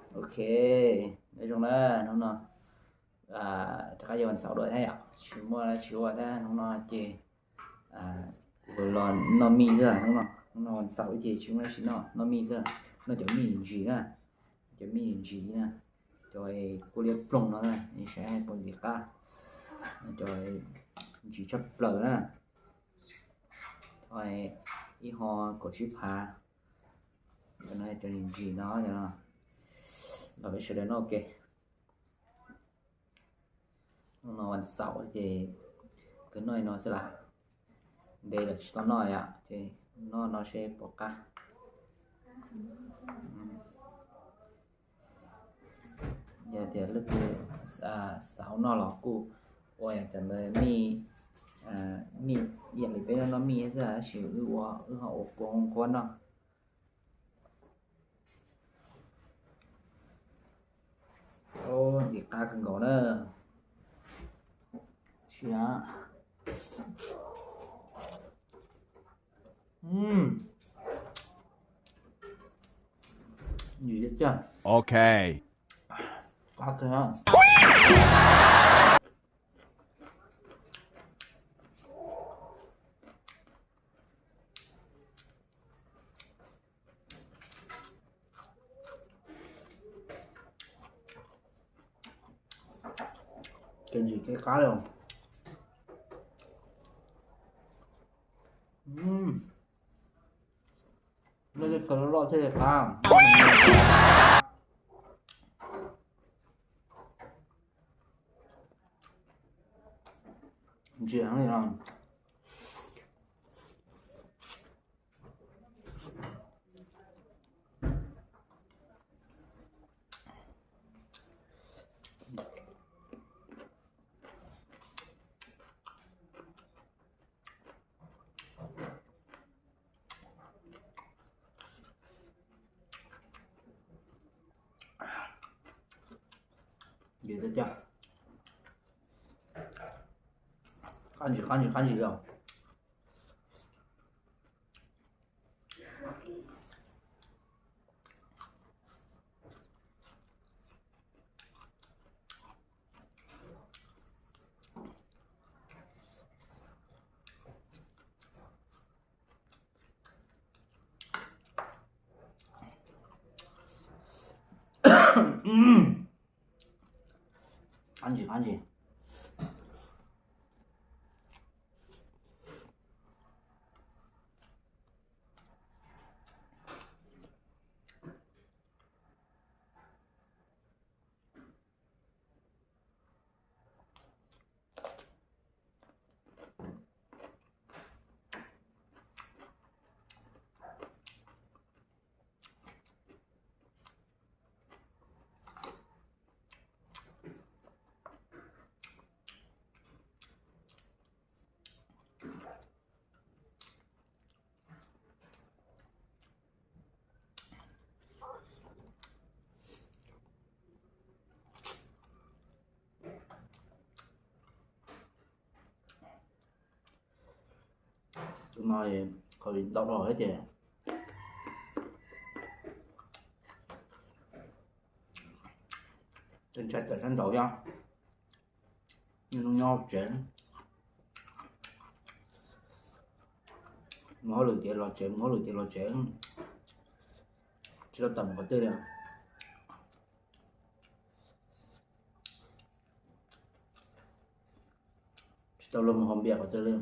Ok, nyob zoo na, hnub no rov qab yog vas xaum dua thiab yom, tsis muaj dab tsi ua thiab hnub no ces kuv los noj mij xwb hnub no. Hnub no vas xaum ces tsis muaj dab tsi noj, noj mij xwb, noj cov mij ntsis na, cov mij ntsis na, cov kua liab ploog no na, saib puas ntxim qab, cov ntsis tshaj plaws na. Ib ho kaum tsib phav, cov ntsis ntsis no, los peb sawv daws noj ua ke. Hnub no vas xaum ces kawg noj li no xwb las, ntev lawm tsis tau noj yom, ces noj no seb puas qab. Yog tias leej twg xav noj los kuj ua cov ntawd, mij, mij ib yam li peb noj noj mij xwb tab sis wb ua, wb ho ua kua nqua noj. Ntxim qab kawg nkaus na. Sia. Ntxim tiag tiag. Ok. Qab kawg. Kev ntsim kev qab li. Noj tej kawg loj loj thiaj li qab. Ntsim heev li no. Ntsim tiag tiag. Qab ntsis qab ntsis qab ntsis li os. Qab ntsis qab ntsis. Tus no khaus ntau dhau thiab ces ntshai tawm sab nraud thiab. Nyob nyob tsev, mus hauj lwm ces los tsev, mus hauj lwm ces los tsev, tsis tau tawm mus qhov twg li. Tsis tau luag mus haus npias qhov twg li,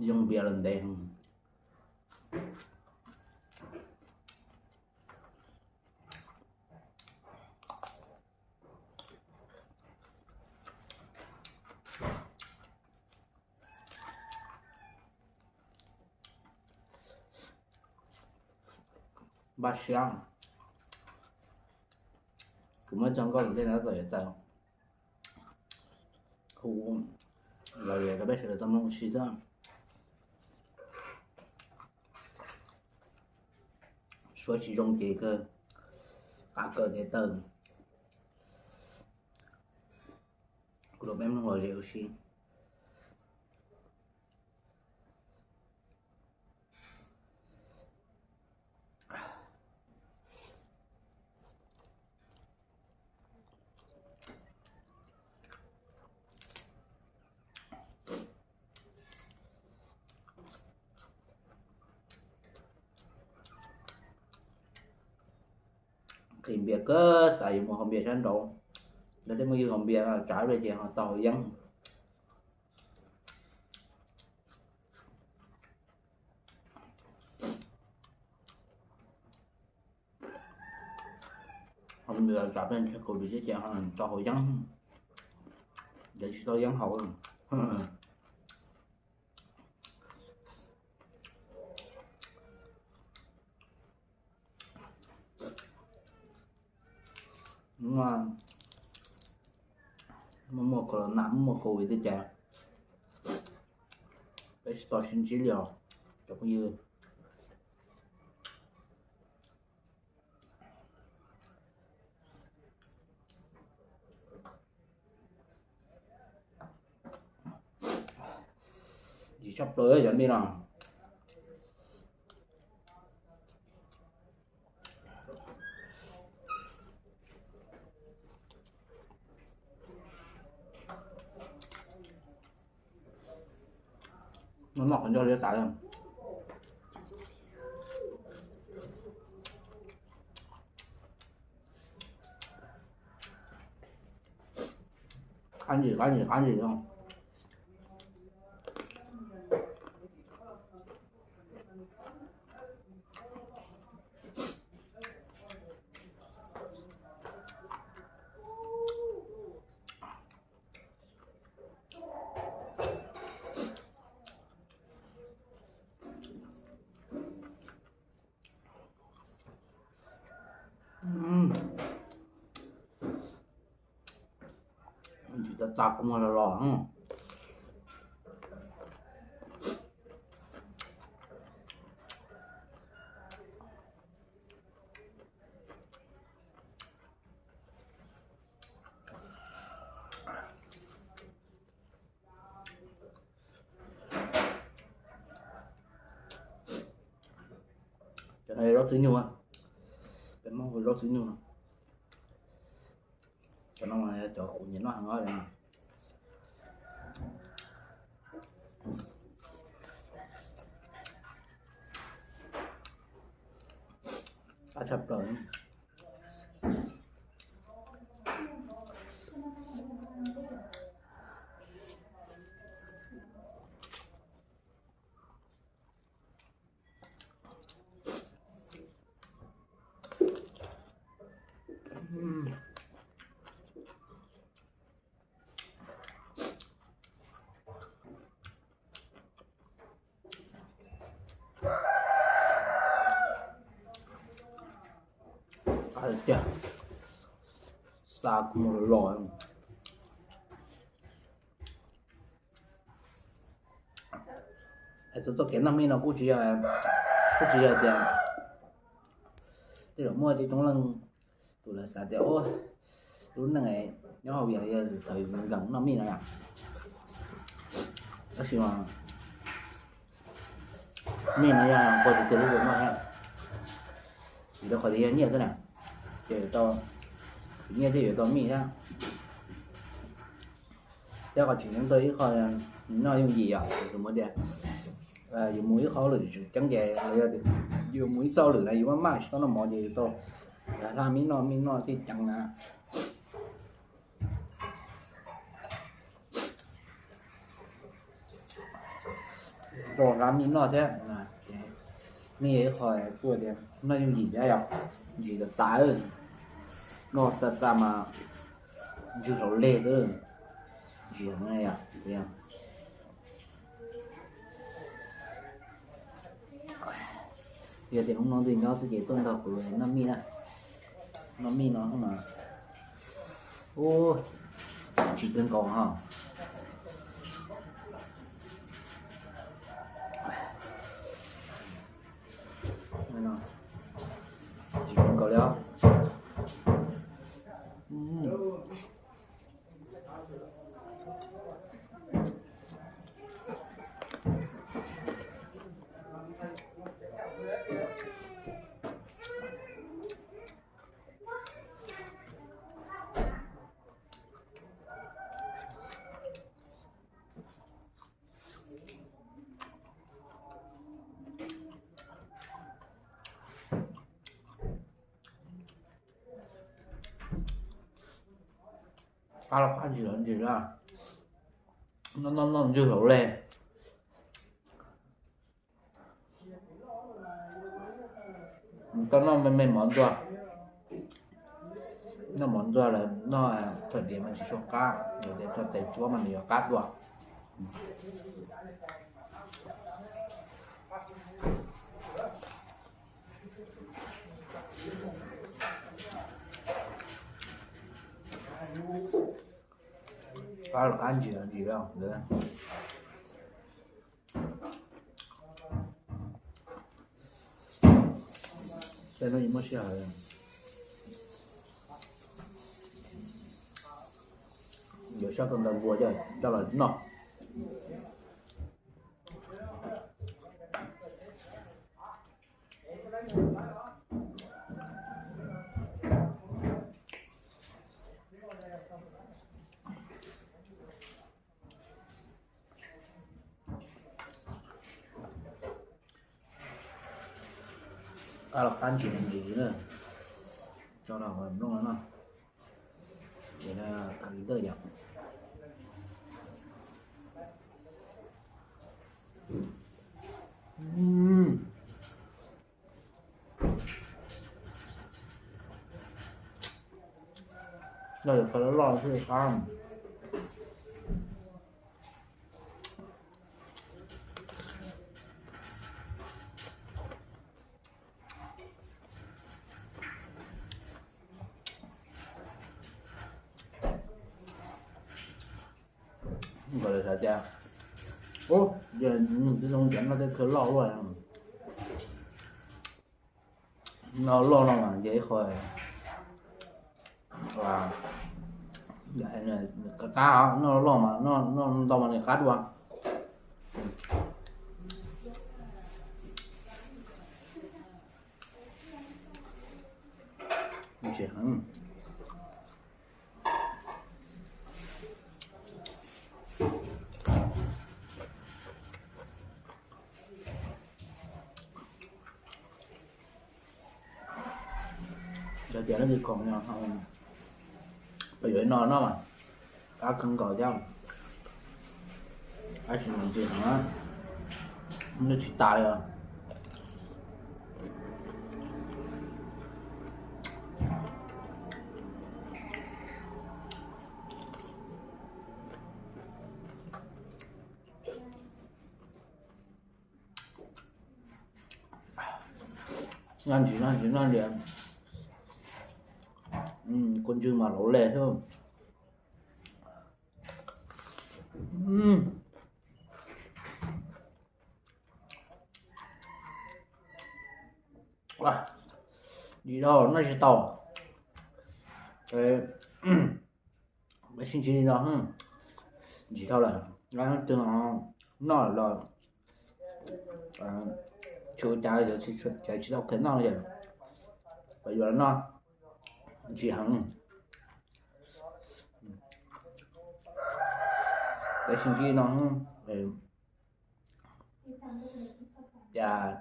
yoo npias los ntev. Npaj siab, kuv muab cog nkauj lus tej no tab tom yuav tawm, hu los yog rau peb sawv daws tau mloog ua si xwb. Suab tsis zoo ces kawg, qab kawg ces tawm. Kuv los peb mloog los zem ua si. Qis npias kawg, xav yuav mus haus npias sab nraud. Lawv tej phooj ywg haus npias tsav dua ces ho tau haus yeeb. Haus npias tsav pes tsawg kaum lwm thiab ces ho tau haus yeeb. Lawv tsis tau yeeb haus. Muaj muaj corona, muaj covid tej ces peb tsis tau sib ntsib li os cov phooj ywg. Ntsim tshaj plaws cov nplej no. Noj noj qhov ncauj liab tas. Qab ntsis qab ntsis qab ntsis no. Ntsim tas tas kuv muag los los. Cov no zaub txwv nyuj, peb Hmoob hu zaub txwv nyuj no. Cov no mas cov kuv nyiam noj heev os. Qab tshaj plaws. Tiag, xa kuv mus los. Tus txoj kev noj mij no kuj tsis yog, kuj tsis yog tias tej zaum muaj coob coob leej tus lawv xav tias lub neej nyob hauv yog thaum nkees noj mij no yom. Tab sis mas mij no yog qua tiag tiag li noj thiab, vim rau qhov tias yog nyiaj xwb na, ces yuav tau, nyiaj thiaj yuav tau mij thiab. Thiab qhov tseem ceeb tau ib qho noj yooj yim yom, tus muaj tias yus mus ib qho lwm tseem ceeb ces, yus mus ib txoj lwm na yus maj maj tsis tau noj mov ces yus tau hla mij noj, mij noj thiaj ceev na. Tau hla mij noj thiab, mij yog ib qho kuj tias noj yooj yim thiab yom, ntsim tas tas, noj xa xa mas ntswg hlau leg xwb, ntsim heev yom. Yog tias hnub no nyob xwb ces tuaj nrog kuv noj mij na, noj mij no mas ub, tsis kawg nkaus ho. Tsis kawg nkaus li os. Qab los qab, ntsim los ntsim na. Noj noj noj ntswg hauv leg. Koj noj me me mov ntxuag, noj mov ntxuag lawm noj thaum diav mas tsis tshua qab, yog tias txog tes tsuab mas nws yuav qab dua. Qab los qab, ntsim los ntsim lawm ntawd. Tej no muaj sij hawm yuav sab tau ntawv npua coj los noj. Qab los qab, ntsim los ntsim na. Tso rau hauv nplooj no no. Ces no, li ntawd yom. Noj yog qhov loj loj xwb qab. Nkawd lawv xav tias, ub, yog nws twb zoo ncav noj tej khawv loj luaj. Noj loj no mas ces ib qho qab qab, noj loj mas noj ntau mas nws qab dua. Ntsim heev. Cov tias leej twg khoom no, yuav no no mas qab kawg nkaus thiab. Qab tsis ntsim heev na, noj tsis tas li os. Noj ntsim noj ntsim noj ntsim, kua ntswg mas lauv leg xwb. Ntsim dhau noj tsis tau. Peb sib ntsib li no, ntsim dhau lawm, twg noj los tsis ua cas, tsis tau kheev noj li, yuav los noj, ntsim heev. Peb sib ntsib li no,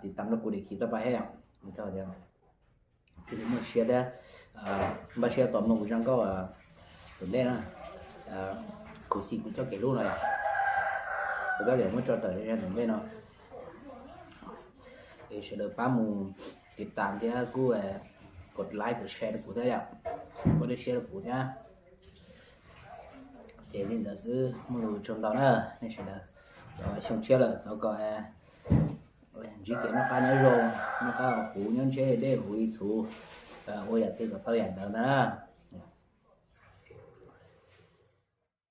tiv tam rau kuv diam khiv tau pab hej, cia li muaj siab thiab npaj siab tos mloog kuv zaj nkauj tom ntej na. Khuv xim kuv txoj kev hlub no yom, kuv koj tias muab tso tawm zaj tom ntej no. Es sawv daws pab mus tiv tam thiab kuj kos like kos share rau kuv thiab yom, ua dej siab rau kuv thiab. Ces li ntawd xwb, muaj lus tsoo ntau na, nej sawv daws, xyoo tshiab lawm thov kom ntsib kev noj qab nyob zoo, noj qab huv nyob ntseb dej huv ib txhuv, ua yam twg kom tau yam ntawd ntag na.